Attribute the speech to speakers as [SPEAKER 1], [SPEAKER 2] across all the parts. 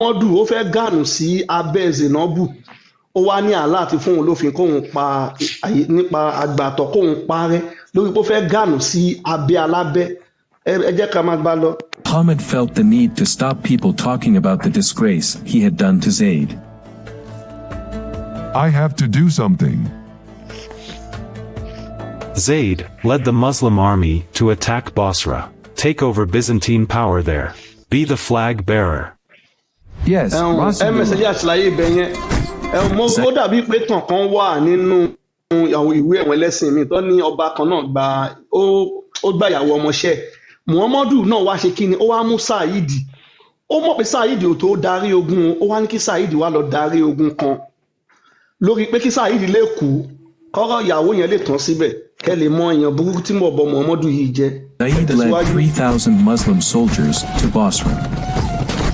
[SPEAKER 1] Muhammadu ó fẹ́ gànù sí abẹ́ Zainabu, ó wá ní Allah ti fóun lófin kóun pa nípa àgbàtọ̀ kóun parẹ́ lórí pé ó fẹ́ gànù sí abẹ́ alábẹ́. Ẹ jẹ́ ká máa bá lọ.
[SPEAKER 2] Muhammad felt the need to stop people talking about the disgrace he had done to Zayd.
[SPEAKER 3] I have to do something.
[SPEAKER 4] Zayd led the Muslim army to attack Bosra, take over Byzantine power there, be the flag bearer.
[SPEAKER 2] Yes,
[SPEAKER 1] Ẹ̀hún ms
[SPEAKER 2] Rasulullah.
[SPEAKER 1] Ẹjẹ́ àṣìláyé ibẹ̀ yẹn. Ẹ̀hún mo ó dàbí pé tàn kan wà nínú àwọn ìwé ẹ̀wọ̀n ẹlẹ́sìn mi tó ní ọba kan náà gba ó gbàyàwó ọmọọṣẹ́ Muhammadu náà, wá ṣe kí ni, ó wá mú Saheed. Ó mọ̀ pé Saheed ò tó darí ogun, ó wá ní kí Saheed wá lọ darí ogun kan lórí pé kí Saheed lè kú, kọ́rọ̀ ìyàwó yẹn lè tán síbẹ̀, kẹ́ lè mọ èèyàn burúkú tí mo bọ Muhammadu yìí jẹ́.
[SPEAKER 2] Zayd led
[SPEAKER 1] Tẹ̀síwájú.
[SPEAKER 2] 3,000 Muslim soldiers to Bosra.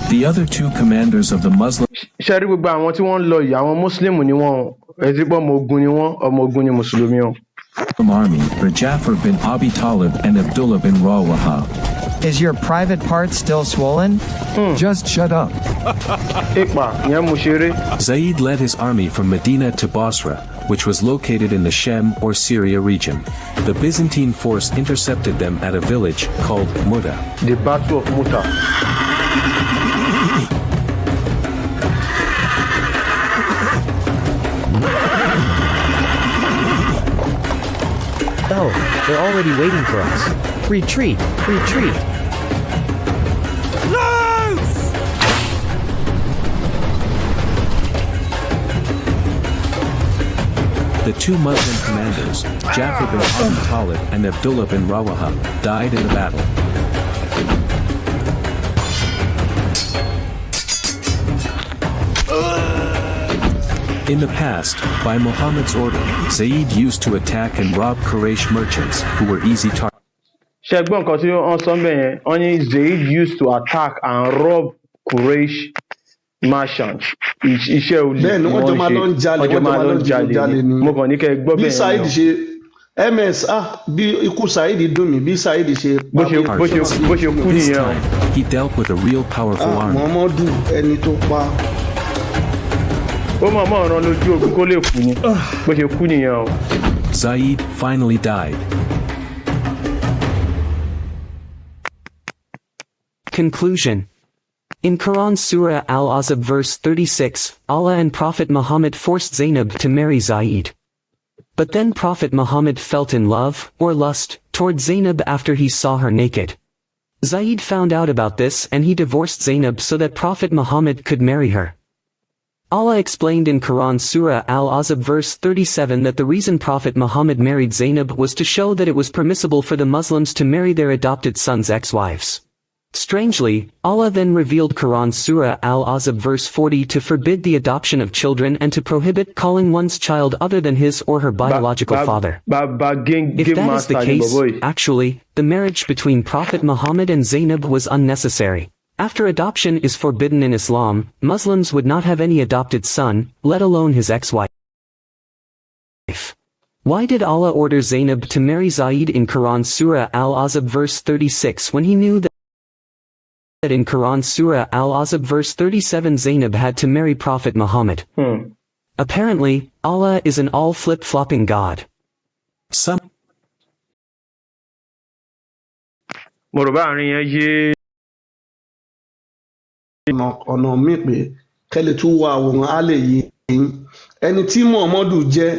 [SPEAKER 2] The other two commanders of the Muslim
[SPEAKER 5] Ṣe rí gbogbo àwọn tí wọ́n ń lọ yìí, àwọn Muslim ni wọ́n o. Ẹ ti pọ́ ọmọ ogun ni wọ́n, ọmọ ogun ni mùsùlùmí o.
[SPEAKER 2] army were Jafar bin Abi Talib and Abdullah bin Rawaha.
[SPEAKER 6] Is your private part still swollen?
[SPEAKER 3] Just shut up.
[SPEAKER 5] Ipa ìyẹn mú ṣeré.
[SPEAKER 4] Zayd led his army from Medina to Bosra, which was located in the Shem or Syria region. The Byzantine force intercepted them at a village called Muda.
[SPEAKER 5] The Battle of Muta.
[SPEAKER 7] Oh, they're already waiting for us. Retreat! Retreat!
[SPEAKER 4] The two Muslim commanders, Jafar bin Abi Talib and Abdullah bin Rawaha, died in the battle. In the past, by Muhammad's order, Zayd used to attack and rob Quraysh merchants who were easy targets.
[SPEAKER 5] Ṣe gbọ́ nǹkan tí wọ́n sọ ń bẹ̀ yẹn? Wọ́n ní Zayd used to attack and rob Quraysh merchants. Iṣẹ́ olè
[SPEAKER 1] Bẹ́ẹ̀ ni,
[SPEAKER 5] ni
[SPEAKER 1] wọ́n jọ
[SPEAKER 5] wọ́n ń
[SPEAKER 1] máa
[SPEAKER 5] ṣe.
[SPEAKER 1] lọ ń jalè,
[SPEAKER 5] Wọ́n jọ
[SPEAKER 1] wọ́n jọ
[SPEAKER 5] máa
[SPEAKER 1] máa
[SPEAKER 5] lọ
[SPEAKER 1] lọ
[SPEAKER 5] ń
[SPEAKER 1] ń
[SPEAKER 5] jalè
[SPEAKER 1] jalè
[SPEAKER 5] ni.
[SPEAKER 1] ni.
[SPEAKER 5] Mo kàn ní kẹ́ ẹ gbọ́
[SPEAKER 1] Bí
[SPEAKER 5] bẹ́ẹ̀
[SPEAKER 1] Saheed
[SPEAKER 5] yẹn o.
[SPEAKER 1] ṣe ms ah bí ikú Saheed dùn mí, bí Saheed ṣe
[SPEAKER 5] Bó ṣe kú
[SPEAKER 4] This
[SPEAKER 5] nìyẹn o.
[SPEAKER 4] time, he dealt with a real powerful
[SPEAKER 1] Ah,
[SPEAKER 4] army.
[SPEAKER 1] Muhammadu ẹni tó pa.
[SPEAKER 5] Ó mọ̀ mọ̀ ràn lójú ogun kó lè kú ni. Bó ṣe kú nìyẹn o.
[SPEAKER 4] Zayd finally died.
[SPEAKER 8] Conclusion. In Quran Surah Al-Ahzab verse 36, Allah and Prophet Muhammad forced Zainab to marry Zaid. But then Prophet Muhammad felt in love, or lust, toward Zainab after he saw her naked. Zaid found out about this and he divorced Zainab so that Prophet Muhammad could marry her. Allah explained in Quran Surah Al-Ahzab verse 37 that the reason Prophet Muhammad married Zainab was to show that it was permissible for the Muslims to marry their adopted sons' ex-wives. Strangely, Allah then revealed Quran Surah Al-Ahzab verse 40 to forbid the adoption of children and to prohibit calling one's child other than his or her biological father.
[SPEAKER 5] Bàbá game
[SPEAKER 8] If
[SPEAKER 5] game
[SPEAKER 8] that is the
[SPEAKER 5] master ni
[SPEAKER 8] case,
[SPEAKER 5] bọ̀bọ̀ yìí.
[SPEAKER 8] actually, the marriage between Prophet Muhammad and Zainab was unnecessary. After adoption is forbidden in Islam, Muslims would not have any adopted son, let alone his ex-wife. Why did Allah order Zainab to marry Zaid in Quran Surah Al-Ahzab verse 36 when he knew that in Quran Surah Al-Ahzab verse 37 Zainab had to marry Prophet Muhammad? Apparently, Allah is an all flip-flopping God.
[SPEAKER 4] Some
[SPEAKER 5] Mo rò bá àárín yẹn yé.
[SPEAKER 1] Ọ̀nà míì pé kẹ́lẹ́ tún wo àwòrán, á lè yé yín. Ẹni tí Muhammadu jẹ́,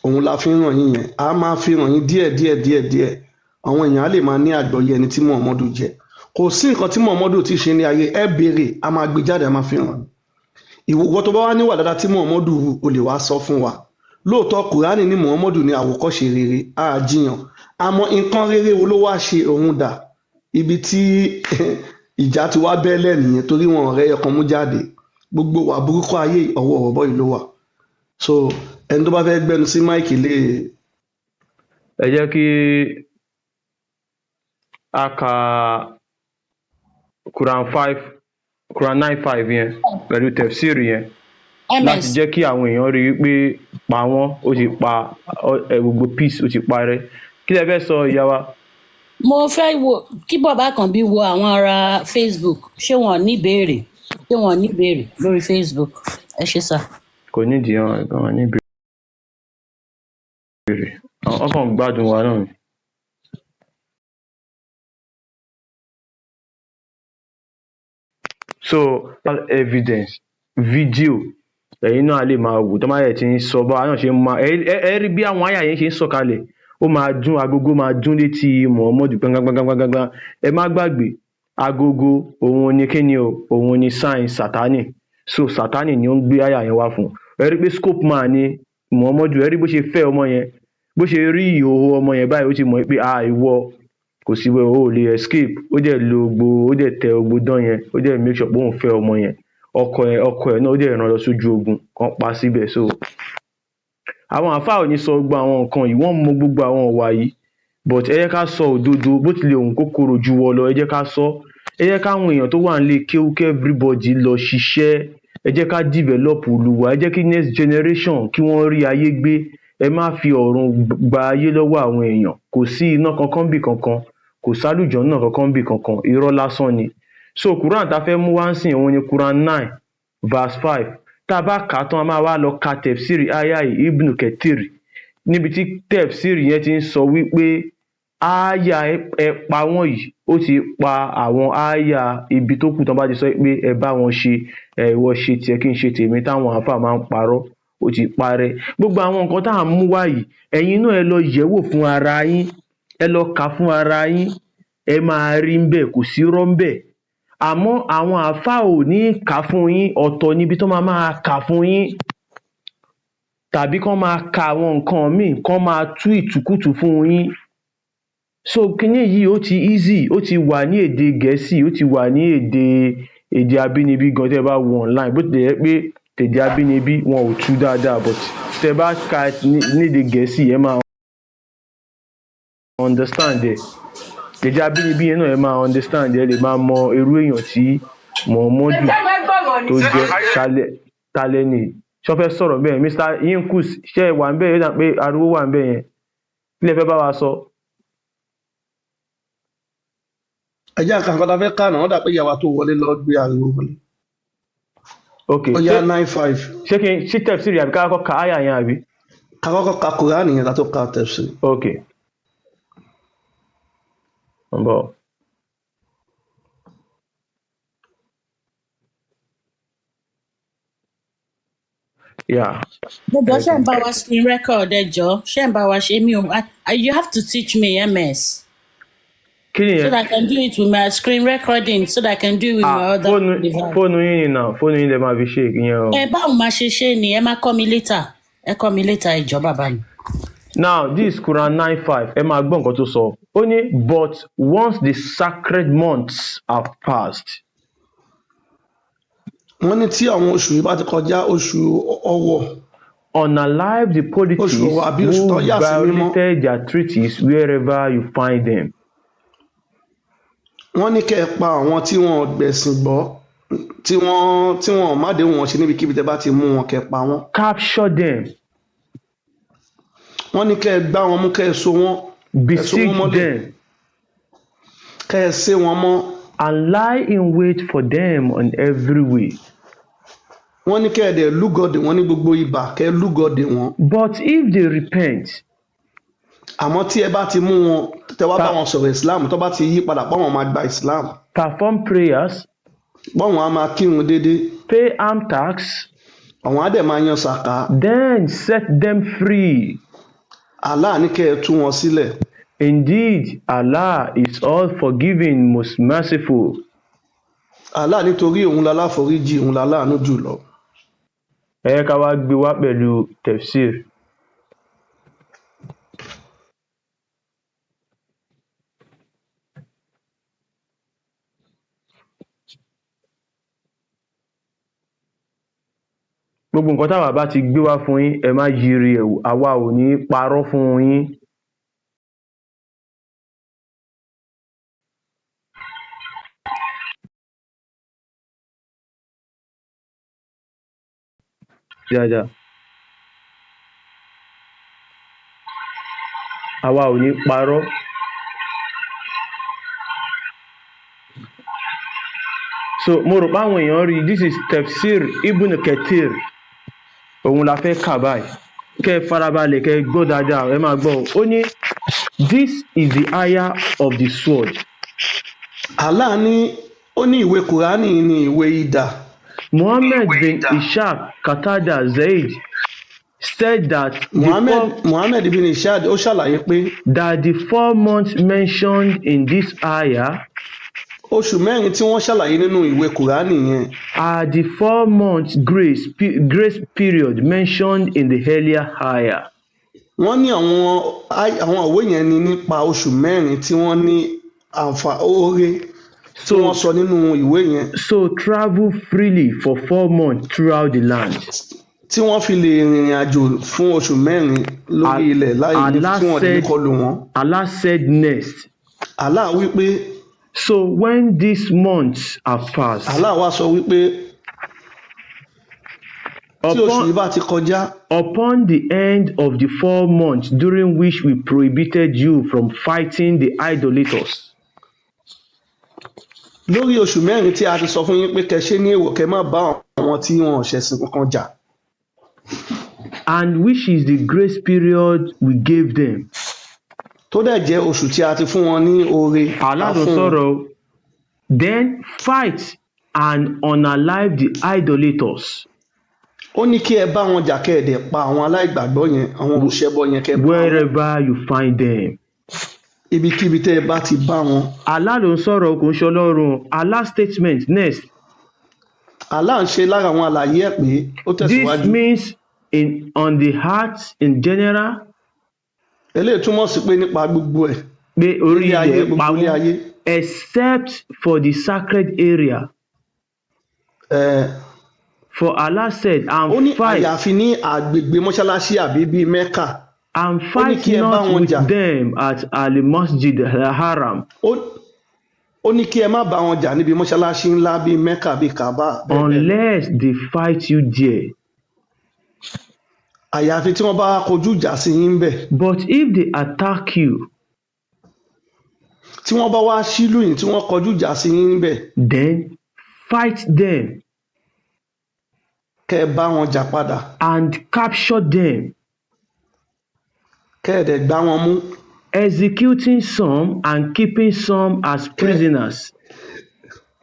[SPEAKER 1] òun la fi ń ràn yín yẹn. A máa fi ràn yín díẹ̀ díẹ̀ díẹ̀ díẹ̀, àwọn èèyàn á lè máa ní àgbọ́yé ẹni tí Muhammadu jẹ́. Kò sí nǹkan tí Muhammadu ti ṣe ní ayé, ẹ béèrè, a máa gbé jáde, a máa fi hàn. Ìwọ tó bá wá níwà dáadáa tí Muhammadu hù, o lè wá sọ fún wa. Lóòótọ́, Kùránì ní Muhammadu ní àwòkọ́ṣe rere, á jiyàn, àmọ́ nǹkan rere wo ló wá ṣe? Òun dà? Ibi tí ìjà ti wá bẹ́lẹ̀ nìyẹn, torí wọn ọ̀rẹ́ ọkàn mú jáde. Gbogbo wà burúkú ayé, ọwọ́ ọ̀bọ yìí ló wà. So ẹni tó bá fẹ́ gbẹnu sí mic lè.
[SPEAKER 5] Ẹ jẹ́ kí a ka Quran 5, Quran 9:5 yẹn pẹ̀lú tefsir yẹn láti
[SPEAKER 9] ms
[SPEAKER 5] jẹ́ kí àwọn èèyàn rí i pé pa wọ́n ó ti pa gbogbo peace ó ti parẹ́. Kí lẹ fẹ́ sọ, ìyá wa?
[SPEAKER 9] Mo fẹ́ wo kí bàbá kan bí wo àwọn ará Facebook, ṣé wọn ní ìbéèrè? Ṣé wọn ò ní ìbéèrè lórí Facebook? Ẹ ṣé sà.
[SPEAKER 5] Kò nídìí ọ̀hún ní ìbéèrè, wọn kàn ń gbádùn wa náà ni. So evidence video, ẹ̀yin náà lè máa wò tó máa yẹ ti ń sọ báwa náà ṣe ń máa ẹ rí bí àwọn àyà yẹn ṣe ń sọ̀kalẹ̀. Ó máa dún, agogo máa dún létí Muhammadu gbangbangbangbangbang. Ẹ má gbàgbé, agogo òun ni kíni o, òun ni sign Sátánì. So Sátánì ni ó ń gbé àyà yẹn wá fún. Ẹ rí pé scope man ni Muhammadu. Ẹ rí bó ṣe fẹ́ ọmọ yẹn, bó ṣe rí ìhòòhò ọmọ yẹn báyìí, ó ti mọ̀ pé ah, ìwọ kò sí wẹ́ o ò lè escape. Ó dẹ̀ lo gbogbo, ó dẹ̀ tẹ gbogbo dán yẹn, ó dẹ̀ make sure pé òun fẹ́ ọmọ yẹn. Ọkọ ẹ̀ náà, ó dẹ̀ rán lọ sójú ogun kan pa síbẹ̀. So àwọn àáfàá ò ní sọ gbogbo àwọn nǹkan yìí, wọ́n mọ gbogbo àwọn ìwà yìí, but ẹ jẹ́ ká sọ òdodo. Bó tilẹ̀ òun kó korò ju wọ lọ, ẹ jẹ́ ká sọ. Ẹ jẹ́ káwọn èèyàn tó wà nílé kéwú, kí everybody lọ ṣiṣẹ́. Ẹ jẹ́ ká develop ìlú wa. Ẹ jẹ́ kí next generation kí wọ́n rí ayé gbé. Ẹ má fi ọ̀run gba ayé lọ́wọ́ àwọn èèyàn. Kò sí iná kankan bì kankan, kò sálùjọ́nnà kankan bì kankan, irọ́ lásán ni. So Quran tá a fẹ́ mú wá ń sìn, òun ni Quran 9 verse 5. Tá a bá kà á tán, a máa wá lọ ka tefsiri aya yìí, Ibn Kathir, níbi tí tefsiri yẹn ti ń sọ wípé ááyà ẹ pa wọ́n yìí, ó ti pa àwọn ááyà ibi tó kù tán bá ti sọ pé ẹ bá wọn ṣe, ẹ ìwọ ṣe tiẹ̀ kí n ṣe tèmi, táwọn àáfàá máa ń parọ́, ó ti parẹ́. Gbogbo àwọn nǹkan tá à ń mú wá yìí, ẹ̀yin náà ẹ lọ yẹ̀ wò fún ara yín, ẹ lọ kà á fún ara yín, ẹ máa rí ń bẹ̀, kò sí rọ́ ń bẹ̀. Àmọ́ àwọn àáfàá ò ní kà á fún yín. Ọ̀tọ̀ níbi tó máa máa kà fún yín, tàbí kán máa ka àwọn nǹkan míì, kán máa tú ìtúkùtù fún yín. So kinní yìí, ó ti easy, ó ti wà ní èdè Gẹ̀ẹ́sì, ó ti wà ní èdè abínibí gan. Tẹ́ bá wo online, bó tilẹ̀ jẹ́ pé tèdè abínibí wọn ò tú dáadáa, but tẹ́ bá ka nídè Gẹ̀ẹ́sì, ẹ máa understand ẹ̀. Èdè abínibí yẹn náà, ẹ máa understand, ẹ lè máa mọ irú èèyàn tí Muhammadu tó jẹ́. Talẹ́ ni ṣọ́ fẹ́ sọ̀rọ̀ bẹ́ẹ̀? Mr Yinkus, ṣé ẹ wà ń bẹ̀? Yóò dà pé ariwo wà ń bẹ̀ yẹn. Kí lẹ fẹ́ bá wa sọ?
[SPEAKER 1] Ẹ jẹ́ àkànkọ́ tá a fẹ́ kà náà. Wọ́n dà pé ìyàwó tó wọlé lọ gbé ariwo wọlé.
[SPEAKER 5] Ok.
[SPEAKER 1] Ó yá.
[SPEAKER 5] Ṣé
[SPEAKER 1] 9 5.
[SPEAKER 5] Ṣé kí n ṣí tẹ̀síìrì àbí ká kọ́kọ́ ka àyà yẹn àbí?
[SPEAKER 1] Ká kọ́kọ́ ka Kùránì yẹn ká tó ka tẹ̀sí.
[SPEAKER 5] Ok, ń bọ̀. Yeah.
[SPEAKER 9] Ẹ jọ̀ọ́, ṣé ń bá wa screen record? Ẹ jọ̀ọ́, ṣé ń bá wa ṣe? Mi ò you have to teach me, MS,
[SPEAKER 5] Kí
[SPEAKER 9] so
[SPEAKER 5] nìyẹn?
[SPEAKER 9] that I can do it with my screen recording, so that I can do it with my
[SPEAKER 5] Ah,
[SPEAKER 9] other
[SPEAKER 5] fóònù
[SPEAKER 9] device.
[SPEAKER 5] Fóònù yín ni náà, fóònù yín lè máa fi ṣe ìyẹn o.
[SPEAKER 9] Ẹ báwo máa ṣe ṣe ni? Ẹ máa kọ́ mi later, ẹ kọ́ mi later, ẹ jọ̀ọ́ bàbá mi.
[SPEAKER 5] Now this Quran 9:5, ẹ máa gbọ́ nǹkan tó sọ. Ó ní, "But once the sacred months have passed,"
[SPEAKER 1] Wọ́n ní tí àwọn oṣù yìí bá ti kọjá, oṣù Ọ̀wọ̀,
[SPEAKER 5] "unalive the
[SPEAKER 1] oṣù
[SPEAKER 5] polities
[SPEAKER 1] Ọ̀wọ̀ àbí oṣù
[SPEAKER 5] who
[SPEAKER 1] tó yà sí mímọ́,
[SPEAKER 5] violated their treaties wherever you find them."
[SPEAKER 1] Wọ́n ní kẹ́ ẹ pa àwọn tí wọ́n gbẹ̀sìn gbọ́, tí wọ́n má déhùn wọn ṣe, níbikíbi tẹ́ bá ti mú wọn, kẹ́ ẹ pa wọ́n.
[SPEAKER 5] "Capture them,"
[SPEAKER 1] Wọ́n ní kẹ́ ẹ gbá wọn mú, kẹ́ ẹ so wọ́n, ẹ so wọ́n
[SPEAKER 5] "besiege
[SPEAKER 1] mọ́lẹ̀,
[SPEAKER 5] them,
[SPEAKER 1] kẹ́ ẹ sé wọn mọ́,
[SPEAKER 5] and lie in wait for them on every way."
[SPEAKER 1] Wọ́n ní kẹ́ ẹ dẹ̀ lúgọ̀dì wọn ní gbogbo ibà, kẹ́ ẹ lúgọ̀dì wọn.
[SPEAKER 5] "But if they repent,"
[SPEAKER 1] Àmọ́ tí ẹ bá ti mú wọn, tẹ́ wá bá wọn sọ̀rọ̀ Islam, tó bá ti yí padà pọ́wọn máa gba Islam,
[SPEAKER 5] "perform prayers,"
[SPEAKER 1] pọ́wọn á máa kírun déédéé,
[SPEAKER 5] "pay arm tax,"
[SPEAKER 1] àwọn á dẹ̀ máa yan sàká,
[SPEAKER 5] "then set them free."
[SPEAKER 1] Allah ní kẹ́ ẹ tú wọn sílẹ̀.
[SPEAKER 5] "Indeed, Allah is all forgiving, most merciful."
[SPEAKER 1] Allah nítorí òun laláforíjì, òun laláàánú jùlọ.
[SPEAKER 5] Ẹ jẹ́ ká wá gbé wá pẹ̀lú tefsir. Gbogbo nǹkan táwa bá ti gbé wá fún yín, ẹ má yiri ẹ̀ wò, àwa ò ní parọ́ fún yín. Dáadáa, àwa ò ní parọ́. So mo rò pé àwọn èèyàn rí. This is Tefsir Ibn Kathir, òun la fẹ́ kà báyìí. Kẹ́ ẹ farabalẹ̀, kẹ́ ẹ gbọ́ dáadáa. Ẹ máa gbọ́ o. Ó ní, "This is the ayah of the sword."
[SPEAKER 1] Allah ní, ó ní ìwé Kùránì ní ìwé idà.
[SPEAKER 5] Muhammad bin Ishaq, Qatada, Zaid said that the
[SPEAKER 1] Muhammed
[SPEAKER 5] four,
[SPEAKER 1] Muhammed bin Ishaq, ó ṣàlàyé pé
[SPEAKER 5] that the 4 months mentioned in this ayah
[SPEAKER 1] oṣù 4 tí wọ́n ṣàlàyé nínú ìwé Kùránì yẹn
[SPEAKER 5] are the 4 months grace period mentioned in the earlier ayah.
[SPEAKER 1] Wọ́n ní àwọn ìwé yẹn ni nípa oṣù 4 tí wọ́n ní àǹfà oore tí
[SPEAKER 5] So
[SPEAKER 1] wọ́n sọ nínú ìwé yẹn,
[SPEAKER 5] so travel freely for 4 months throughout the land.
[SPEAKER 1] tí wọ́n fi lè rìnrìn àjò fún oṣù 4 lórí ilẹ̀ láì ní
[SPEAKER 5] Allah
[SPEAKER 1] tí wọ́n lè
[SPEAKER 5] said
[SPEAKER 1] kọlù wọ́n.
[SPEAKER 5] Allah said next,
[SPEAKER 1] Allah wípé,
[SPEAKER 5] "So when these months have passed,
[SPEAKER 1] Allah wá sọ wípé tí oṣù yìí bá ti kọjá,
[SPEAKER 5] upon the end of the 4 months during which we prohibited you from fighting the idolaters,
[SPEAKER 1] lórí oṣù 4 tí a ti sọ fún yín pé kẹ́ ṣe ní èèwọ̀, kẹ́ má bá àwọn tí wọn ò ṣẹ̀sìn kankan jà,
[SPEAKER 5] and which is the grace period we gave them,"
[SPEAKER 1] tó dẹ̀ jẹ́ oṣù tí a ti fún wọn ní oore
[SPEAKER 5] Allah
[SPEAKER 1] a
[SPEAKER 5] ló
[SPEAKER 1] fún wọn,
[SPEAKER 5] sọ̀rọ̀ o, "then fight and unalive the idolaters
[SPEAKER 1] Ó ní kí ẹ bá wọn jà, kẹ́ ẹ dẹ̀ pa àwọn aláìgbàgbọ́ yẹn, àwọn òṣèbọ yẹn, kẹ́ ẹ pa wọ́n
[SPEAKER 5] wherever you find them."
[SPEAKER 1] ibikíbi tẹ́ ẹ bá ti bá wọn.
[SPEAKER 5] Allah ló ń sọ̀rọ̀, kò ń ṣe Ọlọ́run. Allah statement next.
[SPEAKER 1] Allah ń ṣe lára àwọn àlàyé ẹ̀ pé ó
[SPEAKER 5] This
[SPEAKER 1] tẹ̀síwájú.
[SPEAKER 5] means in on the heart in general,
[SPEAKER 1] Eléyìí túmọ̀ sí pé nípa gbogbo ẹ̀
[SPEAKER 5] pé orí
[SPEAKER 1] ilé ayé,
[SPEAKER 5] ilẹ̀
[SPEAKER 1] gbogbo
[SPEAKER 5] pa
[SPEAKER 1] ilé
[SPEAKER 5] wọ́n,
[SPEAKER 1] ayé,
[SPEAKER 5] except for the sacred area. For Allah said,
[SPEAKER 1] Ó
[SPEAKER 5] and
[SPEAKER 1] ní
[SPEAKER 5] fight
[SPEAKER 1] àyàfi ní àgbègbè mọ́ṣáláṣí àbí bíi Mẹ́kà.
[SPEAKER 5] and
[SPEAKER 1] Ó ní
[SPEAKER 5] fight
[SPEAKER 1] kí ẹ bá
[SPEAKER 5] not
[SPEAKER 1] wọn
[SPEAKER 5] with
[SPEAKER 1] jà.
[SPEAKER 5] them at Al Masjid Al Haram
[SPEAKER 1] Ó ní kí ẹ má bá wọn jà níbi mọ́ṣáláṣí ńlá bíi Mẹ́kà, bíi Kaaba, bẹ́ẹ̀ bẹ́ẹ̀ lọ,
[SPEAKER 5] unless they fight you there.
[SPEAKER 1] Àyàfi tí wọ́n bá kojú ìjà sí yín bẹ̀.
[SPEAKER 5] But if they attack you,
[SPEAKER 1] Tí wọ́n bá wá sílùú yìí, tí wọ́n kọjú ìjà sí yín bẹ̀,
[SPEAKER 5] then fight them
[SPEAKER 1] kẹ́ ẹ bá wọn jà padà
[SPEAKER 5] and capture them,
[SPEAKER 1] kẹ́ ẹ dẹ̀ gbá wọn mú,
[SPEAKER 5] executing some and keeping some as prisoners.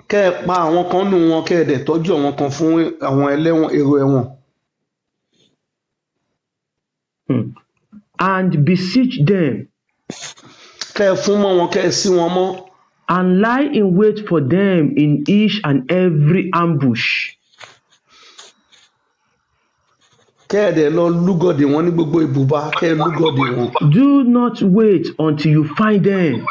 [SPEAKER 1] Kẹ́ ẹ pa àwọn kan nù wọn, kẹ́ ẹ dẹ̀ tọ́jú àwọn kan fún àwọn ẹlẹ́wọ̀n, èrò ẹ̀wọ̀n.
[SPEAKER 5] And besiege them
[SPEAKER 1] Kẹ́ ẹ fún mọ́ wọn, kẹ́ ẹ sí wọn mọ́,
[SPEAKER 5] and lie in wait for them in each and every ambush.
[SPEAKER 1] Kẹ́ ẹ dẹ̀ lọ lúgọ̀dì wọn ní gbogbo ibùba, kẹ́ ẹ lúgọ̀dì wọn.
[SPEAKER 5] Do not wait until you find them.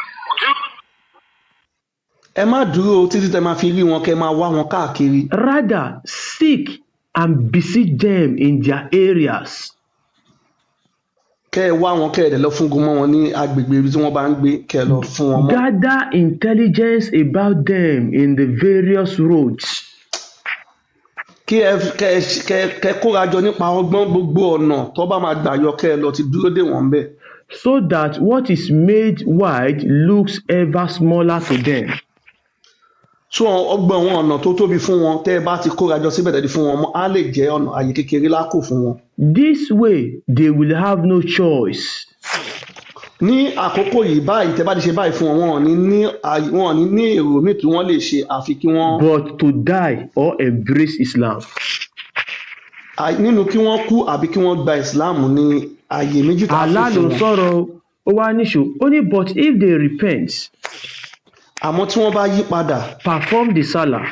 [SPEAKER 1] Ẹ má dúró títí tẹ máa fi rí wọn, kẹ́ ẹ máa wá wọn káàkiri.
[SPEAKER 5] Rather, seek and besiege them in their areas.
[SPEAKER 1] Kẹ́ ẹ wá wọn, kẹ́ ẹ dẹ̀ lọ fúngun mọ́ wọn ní agbègbè ibi tí wọ́n bá ń gbé, kẹ́ ẹ lọ fún wọn mọ́.
[SPEAKER 5] Gather intelligence about them in the various roads.
[SPEAKER 1] Kí ẹ kẹ́ ẹ kẹ́ ẹ kóra jọ nípa ọgbọ́n, gbogbo ọ̀nà tó bá máa gbà yọ, kẹ́ ẹ lọ ti dúró dè wọ́n bẹ́ẹ̀,
[SPEAKER 5] so that what is made wide looks ever smaller to them.
[SPEAKER 1] Tí wọn ọgbọ́n àwọn ọ̀nà tó tóbi fún wọn, tẹ́ ẹ bá ti kóra jọ síbẹ̀ tẹ́lẹ̀ fún wọn mọ́, á lè jẹ́ ọ̀nà àyè kékeré lákò fún wọn.
[SPEAKER 5] This way, they will have no choice
[SPEAKER 1] Ní àkókò yìí báyìí, tẹ́ bá ti ṣe báyìí fún wọn, wọn ò ní ní èrò míì tí wọ́n lè ṣe àfi kí wọ́n
[SPEAKER 5] but to die or embrace Islam.
[SPEAKER 1] Nínú kí wọ́n kú àbí kí wọ́n gba Ìsìláàmù ní àyè méjì tá a fi
[SPEAKER 5] Allah ló
[SPEAKER 1] fún
[SPEAKER 5] ń
[SPEAKER 1] wọn.
[SPEAKER 5] sọ̀rọ̀ o. Ó wá níṣó, ó ní, "But if they repent,
[SPEAKER 1] Àmọ́ tí wọ́n bá yí padà,
[SPEAKER 5] perform the salah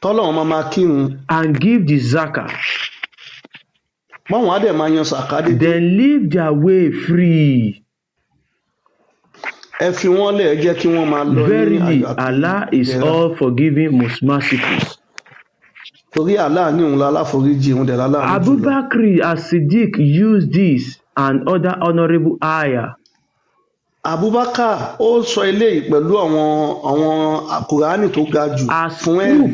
[SPEAKER 1] tọ́lọ́run máa máa kírun,
[SPEAKER 5] and give the zakah,
[SPEAKER 1] báwọn á dẹ̀ máa yan sàká dédé,
[SPEAKER 5] then leave their way free.
[SPEAKER 1] Ẹ fi wọ́n lẹ̀, ẹ jẹ́ kí wọ́n máa lọ ní
[SPEAKER 5] Verily,
[SPEAKER 1] ayọ̀ àti
[SPEAKER 5] Allah is
[SPEAKER 1] ìdẹ̀ra."
[SPEAKER 5] all forgiving, most merciful."
[SPEAKER 1] Torí Allah ní òun láláforíjì, òun dẹ̀ láláàánú jùlọ.
[SPEAKER 5] Abu Bakr as-Siddiq used this and other honorable ayah
[SPEAKER 1] Abubakar, ó sọ eléyìí pẹ̀lú àwọn Kùránì tó ga jù
[SPEAKER 5] as
[SPEAKER 1] fún ẹ̀rí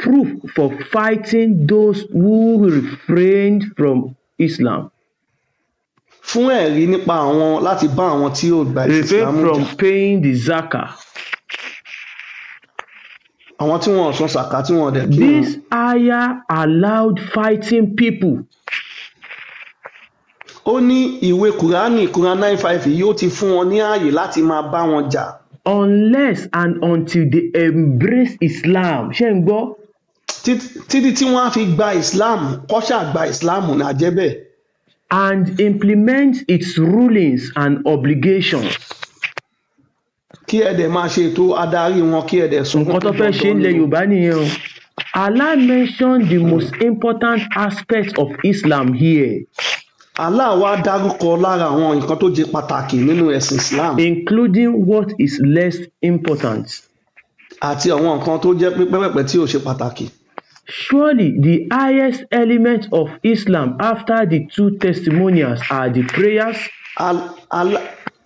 [SPEAKER 5] proof for fighting those who refrained from Islam,
[SPEAKER 1] fún ẹ̀rí nípa àwọn láti bá àwọn tí ò gba
[SPEAKER 5] refrain
[SPEAKER 1] Ìsìlámù
[SPEAKER 5] from
[SPEAKER 1] jà,
[SPEAKER 5] paying the zakah,
[SPEAKER 1] Àwọn tí wọn ò san sàká, tí wọn ò dẹ̀ kírun.
[SPEAKER 5] This ayah allowed fighting people
[SPEAKER 1] Ó ní ìwé Kùránì, Quran 9:5 yìí, ó ti fún wọn ní ààyè láti máa bá wọn jà
[SPEAKER 5] unless and until they embrace Islam. Ṣé ń gbọ́?
[SPEAKER 1] Títí tí wọ́n á fi gba Islam, kọ́ṣà gba Islam ní àjẹ́bẹ̀
[SPEAKER 5] And implement its rulings and obligations.
[SPEAKER 1] Kí ẹ dẹ̀ máa ṣe ètò adarí wọn, kí ẹ dẹ̀ sọ fún
[SPEAKER 5] Nǹkan tó
[SPEAKER 1] pé
[SPEAKER 5] fẹ́ ṣe
[SPEAKER 1] dandan
[SPEAKER 5] nílẹ̀
[SPEAKER 1] ni o.
[SPEAKER 5] Yorùbá nìyẹn o. Allah mentioned the most important aspect of Islam here,
[SPEAKER 1] Allah wá dárúkọ lára àwọn nǹkan tó jẹ́ pàtàkì nínú ẹ̀sìn Islam,
[SPEAKER 5] including what is less important.
[SPEAKER 1] àti àwọn nǹkan tó jẹ́ pé pẹ́pẹ́pẹ́ tí ò ṣe pàtàkì.
[SPEAKER 5] Surely the highest element of Islam after the two testimonials are the prayers,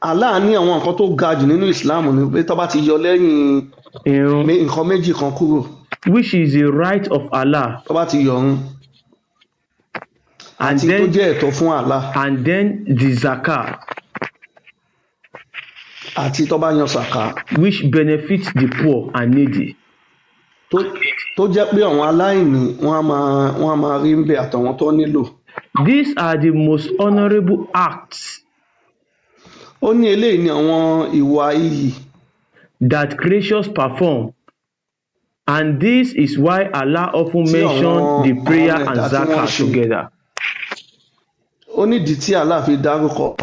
[SPEAKER 1] Allah ní àwọn nǹkan tó ga jù nínú Islam ni pé tó bá ti yọ lẹ́yìn
[SPEAKER 5] irun,
[SPEAKER 1] nǹkan méjì kan kúrò,
[SPEAKER 5] which is the right of Allah,
[SPEAKER 1] tó bá ti yọ ọ̀run
[SPEAKER 5] and
[SPEAKER 1] àti tó
[SPEAKER 5] then
[SPEAKER 1] jẹ́ ẹ̀tọ́ fún Allah,
[SPEAKER 5] and then the zakat,
[SPEAKER 1] àti tó bá yan sàká,
[SPEAKER 5] which benefits the poor and needy.
[SPEAKER 1] Tó jẹ́ pé àwọn aláìní wọ́n á máa rí ń bẹ̀, àtàwọn tó nílò.
[SPEAKER 5] These are the most honorable acts
[SPEAKER 1] Ó ní eléyìí ni àwọn ìwà iyì
[SPEAKER 5] that creatures perform. And this is why Allah often
[SPEAKER 1] tí
[SPEAKER 5] mentioned the prayer
[SPEAKER 1] àwọn
[SPEAKER 5] and
[SPEAKER 1] ẹ̀dá tí wọ́n ń
[SPEAKER 5] zakat
[SPEAKER 1] ṣe.
[SPEAKER 5] together.
[SPEAKER 1] Ó nídìí tí Allah fi dárúkọ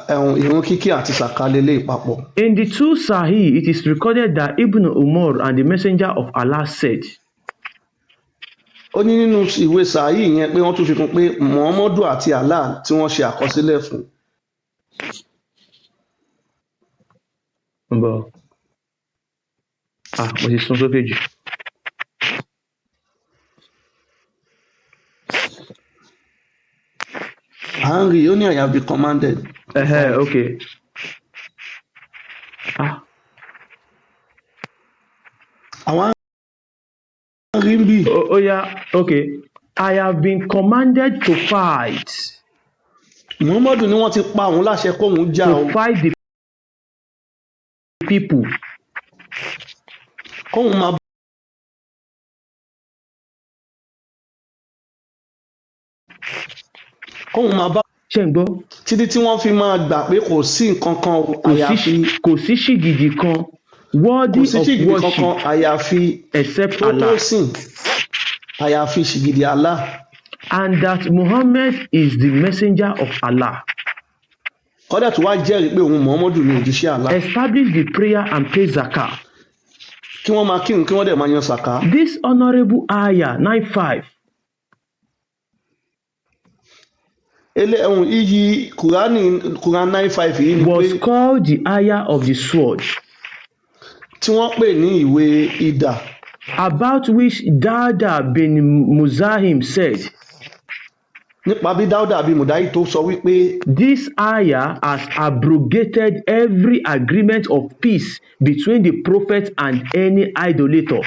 [SPEAKER 1] ẹ̀hún ìrun kíkí àti sàká lélẹ̀ papọ̀.
[SPEAKER 5] In the two Sahih, it is recorded that Ibn Umar and the Messenger of Allah said,
[SPEAKER 1] Ó ní nínú ìwé sàáyì yẹn pé wọ́n tún fi kún pé Muhammadu àti Allah tí wọ́n ṣe àkọsílẹ̀ fún.
[SPEAKER 5] Bọ̀. Ah, mo ti sún sókè jù.
[SPEAKER 1] À ń rí i, ó ní, "I have been commanded."
[SPEAKER 5] Okay. Ah,
[SPEAKER 1] Àwọn á rí ń bì.
[SPEAKER 5] Oh yeah, okay. I have been commanded to fight,
[SPEAKER 1] Muhammadu ní wọ́n ti pa òun láṣẹ kóun jà o,
[SPEAKER 5] to fight the people
[SPEAKER 1] kóun máa bá
[SPEAKER 5] Ṣé ń gbọ́?
[SPEAKER 1] títí tí wọ́n fi máa gbà pé kò sí nǹkan kan o,
[SPEAKER 5] Kò sí
[SPEAKER 1] àyàfi
[SPEAKER 5] kò sí ṣìgìdì kan
[SPEAKER 1] kò
[SPEAKER 5] worthy
[SPEAKER 1] sí
[SPEAKER 5] of
[SPEAKER 1] ṣìgìdì
[SPEAKER 5] worship
[SPEAKER 1] kankan àyàfi
[SPEAKER 5] except
[SPEAKER 1] tó
[SPEAKER 5] Allah,
[SPEAKER 1] sìn àyàfi ṣìgìdì Allah,
[SPEAKER 5] and that Muhammad is the messenger of Allah.
[SPEAKER 1] Kọ́dà tó wá jẹ́rìí pé òun Muhammadu ni òjíṣẹ́ Allah.
[SPEAKER 5] Establish the prayer and pay zakat.
[SPEAKER 1] Kí wọ́n máa kírun, kí wọ́n dẹ̀ máa yan sàká.
[SPEAKER 5] This honorable ayah 9:5
[SPEAKER 1] Ẹ̀hún iyì Kùránì, Quran 9:5 yìí ni
[SPEAKER 5] was
[SPEAKER 1] pé
[SPEAKER 5] called the ayah of the sword,
[SPEAKER 1] tí wọ́n pè ní ìwé idà,
[SPEAKER 5] about which Dada bin Muzahim said,
[SPEAKER 1] nípa bí Dáúdà bí Mùdáyì tó sọ wípé,
[SPEAKER 5] "This ayah has abrogated every agreement of peace between the prophet and any idolater."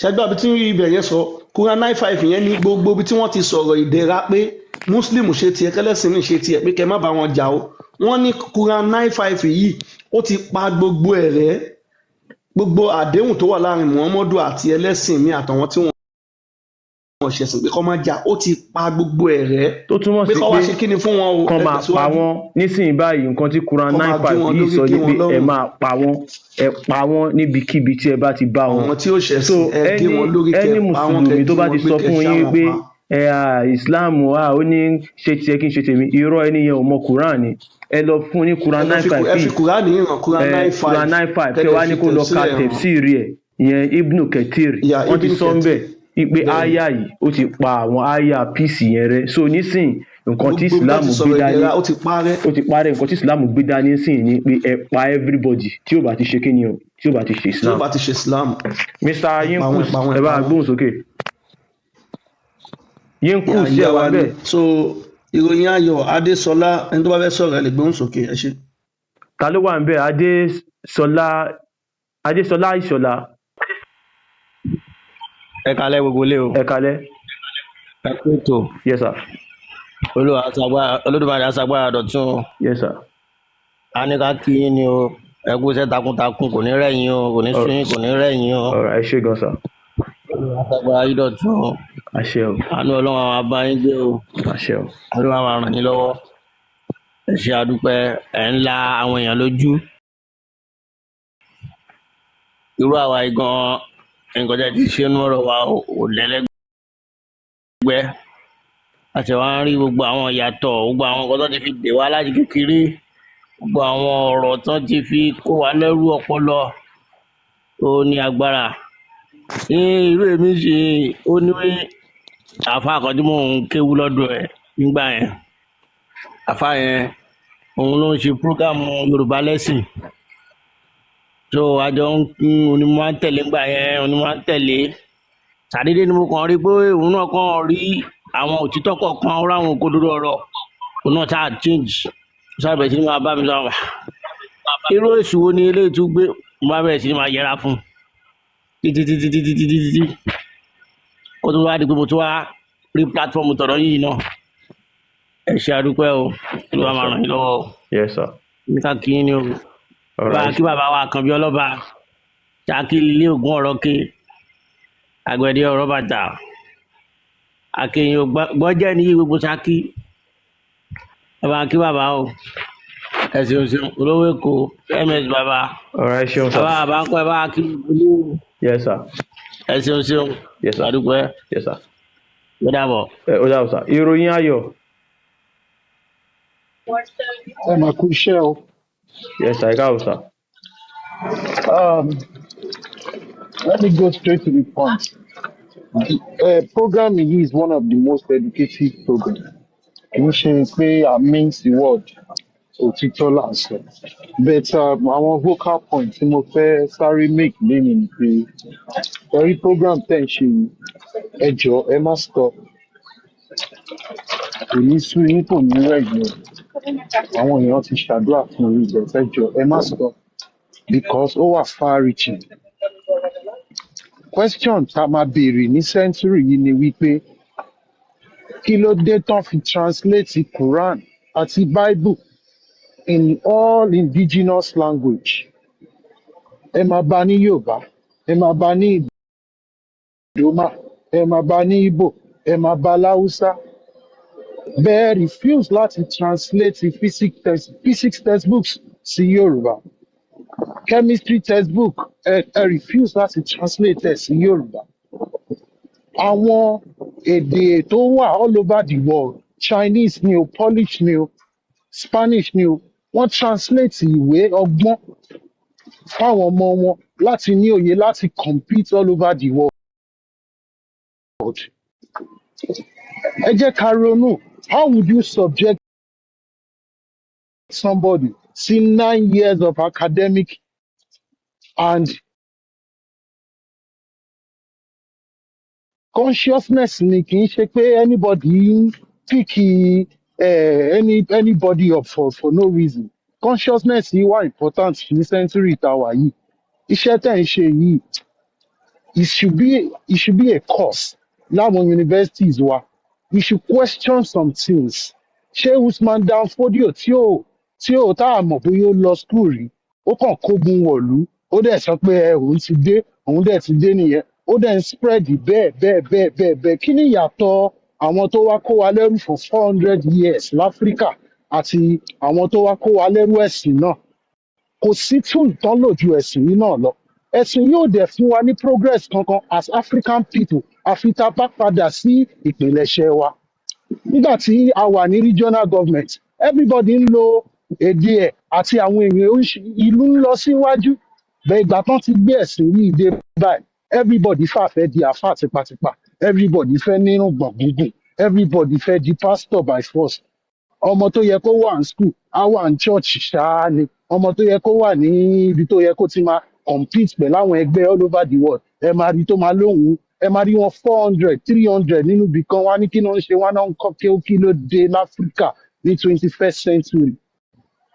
[SPEAKER 1] Ṣẹgbẹ́ àbí tí ibẹ̀ yẹn sọ, Quran 9:5 yẹn ní gbogbo ibi tí wọ́n ti sọ̀rọ̀ ìdẹ̀ra pé Muslim ṣe tiẹ̀, kẹlẹ́sìn ní ṣe tiẹ̀, pé kẹ má bá wọn jà o, wọ́n ní Quran 9:5 yìí, ó ti pa gbogbo ẹ̀ rẹ́, gbogbo àdéhùn tó wà láàrin Muhammadu àti ẹlẹ́sìn mi àtàwọn tí wọ́n ṣẹ̀sìn pé kọ́ má jà, ó ti pa gbogbo ẹ̀ rẹ́,
[SPEAKER 5] Tó túmọ̀
[SPEAKER 1] pé
[SPEAKER 5] sí
[SPEAKER 1] kọ́ wá
[SPEAKER 5] pé
[SPEAKER 1] ṣe kí ni fún wọn o?
[SPEAKER 5] kán
[SPEAKER 1] Ẹ
[SPEAKER 5] máa pa
[SPEAKER 1] tẹ̀síwájú.
[SPEAKER 5] wọ́n nísìnyí báyìí. Nǹkan tí Quran
[SPEAKER 1] Kọ́
[SPEAKER 5] nine
[SPEAKER 1] máa gé
[SPEAKER 5] five
[SPEAKER 1] wọn
[SPEAKER 5] yìí
[SPEAKER 1] lórí,
[SPEAKER 5] sọ
[SPEAKER 1] gé
[SPEAKER 5] ni
[SPEAKER 1] wọn
[SPEAKER 5] pé ẹ
[SPEAKER 1] lọ́rùn.
[SPEAKER 5] máa pa wọ́n, ẹ pa wọ́n níbikíbi tí ẹ bá ti bá wọn.
[SPEAKER 1] Àwọn tí ó
[SPEAKER 5] So
[SPEAKER 1] ṣẹ̀sìn, ẹ gé
[SPEAKER 5] ẹni
[SPEAKER 1] wọn lórí, kẹ
[SPEAKER 5] ẹni
[SPEAKER 1] pa wọn, kẹ
[SPEAKER 5] mùsùlùmí tó
[SPEAKER 1] jí
[SPEAKER 5] bá
[SPEAKER 1] wọn
[SPEAKER 5] ti
[SPEAKER 1] gbé,
[SPEAKER 5] sọ
[SPEAKER 1] kẹ
[SPEAKER 5] fún
[SPEAKER 1] ṣá
[SPEAKER 5] yín
[SPEAKER 1] wọn
[SPEAKER 5] pé
[SPEAKER 1] pa.
[SPEAKER 5] ẹ à Islam à ó ní ṣe tiẹ̀ kí n ṣe tèmi, irọ́, ẹni yẹn ò mọ Quran ni. Ẹ lọ fún ní Quran
[SPEAKER 1] Ẹ lọ
[SPEAKER 5] nine
[SPEAKER 1] fi
[SPEAKER 5] five
[SPEAKER 1] ẹ fi
[SPEAKER 5] yìí,
[SPEAKER 1] Kùránì hàn, Quran
[SPEAKER 5] ẹ
[SPEAKER 1] nine
[SPEAKER 5] Quran
[SPEAKER 1] five
[SPEAKER 5] 9:5, kẹ
[SPEAKER 1] kẹ́dẹ̀
[SPEAKER 5] wá ní
[SPEAKER 1] fi
[SPEAKER 5] kó lọ ka
[SPEAKER 1] tẹ̀sílẹ̀ hàn.
[SPEAKER 5] Tẹ̀fsíìrì ẹ̀ ìyẹn Ibnu Kathir.
[SPEAKER 1] Ìyá
[SPEAKER 5] Wọ́n ti
[SPEAKER 1] Ibn
[SPEAKER 5] sọ ń
[SPEAKER 1] Kathir
[SPEAKER 5] bẹ̀ wípé
[SPEAKER 1] bẹ́ẹ̀
[SPEAKER 5] áyà yìí, ó ti pa àwọn áyà peace yẹn rẹ́. So nísìnyí, nǹkan tí
[SPEAKER 1] gbogbo bá
[SPEAKER 5] Islam
[SPEAKER 1] ti
[SPEAKER 5] gbé
[SPEAKER 1] sọ̀rọ̀
[SPEAKER 5] dání
[SPEAKER 1] ìdẹ̀ra, ó ti parẹ́.
[SPEAKER 5] Ó ti parẹ́. Nǹkan tí Islam gbé dání sìn ni pé ẹ pa everybody tí ó bá ti ṣe kí ni o, tí ó bá ti ṣe
[SPEAKER 1] Tí ó
[SPEAKER 5] Islam.
[SPEAKER 1] bá ti ṣe Islam,
[SPEAKER 5] Mr
[SPEAKER 1] ẹ pa wọn,
[SPEAKER 5] Yinkus,
[SPEAKER 1] ẹ pa wọn,
[SPEAKER 5] ẹ
[SPEAKER 1] ẹ
[SPEAKER 5] bá
[SPEAKER 1] pa wọn.
[SPEAKER 5] gbóhùn sókè. Yinkus, ṣé
[SPEAKER 1] Ìyá
[SPEAKER 5] ẹ wà
[SPEAKER 1] wa ni
[SPEAKER 5] bẹ́ẹ̀?
[SPEAKER 1] So ìròyìn ayọ̀ Adésọlá, ẹni tó bá fẹ́ sọ̀rọ̀, ẹ lè gbóhùn sókè, ẹ ṣé.
[SPEAKER 5] Ta ló wà ń bẹ̀? Adésọlá, Adésọlá Ìṣọlá.
[SPEAKER 10] Ẹ kalẹ gbogbo ilé o.
[SPEAKER 5] Ẹ kalẹ́.
[SPEAKER 10] Ẹ kú ètò.
[SPEAKER 5] Yes sir.
[SPEAKER 10] Olúwa aṣagbára, Olódùmarè aṣagbára dọ̀tún o.
[SPEAKER 5] Yes sir.
[SPEAKER 10] A ní ká kí yín ni o. Ẹ kú iṣẹ́ takuntakun, kò ní rẹ̀yìn o, kò ní sú yín, kò ní rẹ̀yìn o.
[SPEAKER 5] Ọ̀rọ̀ ẹ ṣé gan sir.
[SPEAKER 10] Agbára yìí dọ̀tun o.
[SPEAKER 5] Àṣẹ o.
[SPEAKER 10] Àánú Ọlọ́run àwọn abá yín gbé o.
[SPEAKER 5] Àṣẹ o.
[SPEAKER 10] Ọlọ́run àwọn ràn yín lọ́wọ́. Ẹ ṣé, àdúpẹ́. Ẹ̀ ń la àwọn èèyàn lójú. Irú àwa yìí gan, nǹkan tẹ́ ti ṣe nú ọ̀rọ̀ wa ò lẹ́lẹ́gbẹ́. A sì wá ń rí gbogbo àwọn ìyàtọ̀, gbogbo àwọn nǹkan tó ti fi dè wá láti kékeré, gbogbo àwọn ọ̀rọ̀ tó ti fi kó wa lẹ́rú ọpọlọ, ó ní agbára. Ní irú èmi ṣe, ó ní àáfàá kan tí mò ń kéwú lọ́dọ̀ ẹ̀ nígbà yẹn. Àáfàá yẹn, òun ló ń ṣe program Yorùbá lẹ́sìn. So àjọ ń òun ni mo máa ń tẹ̀lé nígbà yẹn, òun ni mo máa ń tẹ̀lé. Ṣàdédé ni mo kàn rí pé òun náà kàn rí àwọn òtítọ́ kọ̀ọ̀kan, ó ráwọn òkodoro ọ̀rọ̀, òun náà ṣáà change. Ó ṣáà bẹ̀rẹ̀ sí ní máa bá mi sọ̀rọ̀. Irú èṣù wo ni eléyìí tún gbé? Mo bá bẹ̀rẹ̀ sí ní máa yẹra fún un títí títí títí títí títí, kó tó wá di pé mo tún wá rí platform tọ̀dọ̀ yìí náà. Ẹ ṣé, àdúpẹ́ o. Olúwa máa ràn yín lọ́wọ́ o.
[SPEAKER 5] Yes sir.
[SPEAKER 10] Ní ká kí yín ni o.
[SPEAKER 5] Ọ̀rọ̀
[SPEAKER 10] Bá a kí bàbá wa kan bí ọlọ́ba ṣáàkì ilé ògùn ọ̀rọ̀ ké àgbẹ̀dẹ ọ̀rọ̀ bàtà akéyìn gbọ́jẹ́ ní gbogbo ṣáàkì. Bàbá, kí bàbá o. Ẹ ṣeun ṣeun, olówó Èkó ms bàbá.
[SPEAKER 5] Ọ̀rọ̀ ẹ ṣeun sir.
[SPEAKER 10] Bàbá, bàbá ń kọ́ ẹ bá kí gbogbo.
[SPEAKER 5] Yes sir.
[SPEAKER 10] Ẹ ṣeun ṣeun.
[SPEAKER 5] Yes sir.
[SPEAKER 10] Àdúpẹ́.
[SPEAKER 5] Yes sir.
[SPEAKER 10] Ó dàbọ̀.
[SPEAKER 5] Ẹ ó dàbọ̀ sir. Ìròyìn ayọ̀.
[SPEAKER 11] Ẹ máa kú iṣẹ́ o.
[SPEAKER 5] Yes sir, ẹ káàbọ̀ sir.
[SPEAKER 11] Let me go straight to the point. The program yìí is one of the most educative programs. Kì í ṣe pé I mince the word, òtítọ́ là ń sọ. But àwọn vocal point tí mo fẹ́ sáré make lénìí ni pé torí program tẹ̀ ń ṣe yìí, ẹ jọ̀ọ́, ẹ má stop. Kò ní sú yín, kò ní rẹ̀ yín o. Àwọn èèyàn ti ṣàdúrà fún yín, but ẹ jọ̀ọ́, ẹ má stop because ó wà far reaching. Question tá a máa béèrè ní century yìí ni wípé kí ló dé tán fi translate Quran àti Bible in all indigenous language? Ẹ máa bá ní Yorùbá, ẹ máa bá ní Idoma, ẹ máa bá ní Igbo, ẹ máa bá láwùsá. Bẹ́ẹ̀ refuse láti translate physics textbooks sí Yorùbá, chemistry textbook, ẹ refuse láti translate ẹ̀ sí Yorùbá. Àwọn èdè tó wà all over the world, Chinese ni o, Polish ni o, Spanish ni o, wọ́n translate ìwé ọgbọ́n fáwọn ọmọ wọn láti ní òye láti compete all over the world. Ẹ jẹ́ ká ronú. How would you subject somebody sí 9 years of academic and consciousness? Ni kì í ṣe pé anybody ń pick anybody up for no reason. Consciousness yìí wà important ní century tá a wà yìí. Iṣẹ́ tẹ̀ ń ṣe yìí, it should be a course láwọn universities wa. We should question some things. Ṣé Usman Dan Fodio tí ò tá a mọ̀ bóyá ó lọ school rí, ó kàn kógun wọ̀lú, ó dẹ̀ sọ pé ẹ òun ti dé, òun dẹ̀ ti dé nìyẹn, ó dẹ̀ ń spread bẹ́ẹ̀ bẹ́ẹ̀ bẹ́ẹ̀ bẹ́ẹ̀ bẹ́ẹ̀? Kí ni ìyàtọ̀ àwọn tó wá kó wa lẹ́rú for 400 years láfíríkà àti àwọn tó wá kó wa lẹ́rú ẹ̀sìn náà? Kò sí tool tán lò ju ẹ̀sìn yìí náà lọ. Ẹ̀sìn yóò dẹ̀ fún wa ní progress kankan as African people àfi tá a bá padà sí ìpìlẹ̀ṣẹ̀ wa. Nígbà tí a wà ní regional government, everybody ń lo èdè ẹ̀ àti àwọn èèyàn ìlú ń lọ síwájú bẹ́ẹ̀. Ìgbà tán ti gbé ẹ̀sìn yìí dé báyìí, everybody fà fẹ́ di àáfàá tipátipá, everybody fẹ́ nírùngbọ̀n gígùn, everybody fẹ́ di pastor by force. Ọmọ tó yẹ kó wà ní school á wà ní church ṣáá ni. Ọmọ tó yẹ kó wà ní ibi tó yẹ kó ti máa compete pẹ̀lú àwọn ẹgbẹ́ all over the world, ẹ máa rí tó máa lóhùn, ẹ máa rí wọn 400, 300 nínú ibì kan, wá ní kí ló ń ṣe wọn náà ń kọ́ kí ó kí ló dé láfíríkà ní 21st century?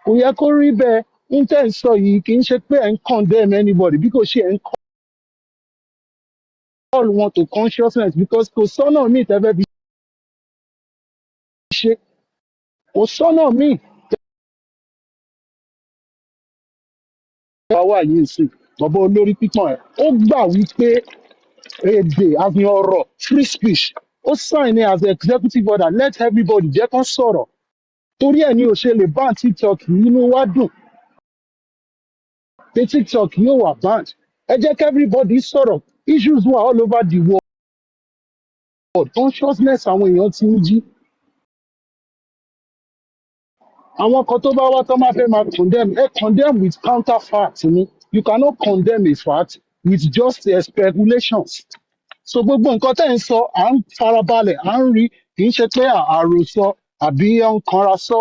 [SPEAKER 11] Kò yẹ kó rí bẹ́ẹ̀. Intel sọ yìí, kì í ṣe pé ẹ̀ ń condemn anybody, bí kò ṣe ẹ̀ ń call wọn to consciousness, because kò sọ́nà míì tẹ́fẹ́ fi ṣe, kò sọ́nà míì. power yìí sí, bàbá olórí pípọ̀n ẹ̀, ó gbà wípé èdè àfi ọ̀rọ̀, free speech, ó sign it as executive order. Let everybody, jẹ́ kán sọ̀rọ̀. Torí ẹ̀ ní ò ṣe lè ban TikTok yìí. Inú wa dùn pé TikTok yóò wà banned. Ẹ jẹ́ kí everybody sọ̀rọ̀. Issues wà all over the world. Consciousness àwọn èèyàn ti ń jí. Àwọn kan tó bá wá tó máa fẹ́ máa condemn, ẹ condemn with counter fact ni. You cannot condemn a fact with just speculations. So gbogbo nǹkan tẹ́ ń sọ, à ń farabalẹ̀, à ń rí. Kì í ṣe pé àròsọ àbí ẹ̀ ń kanra sọ.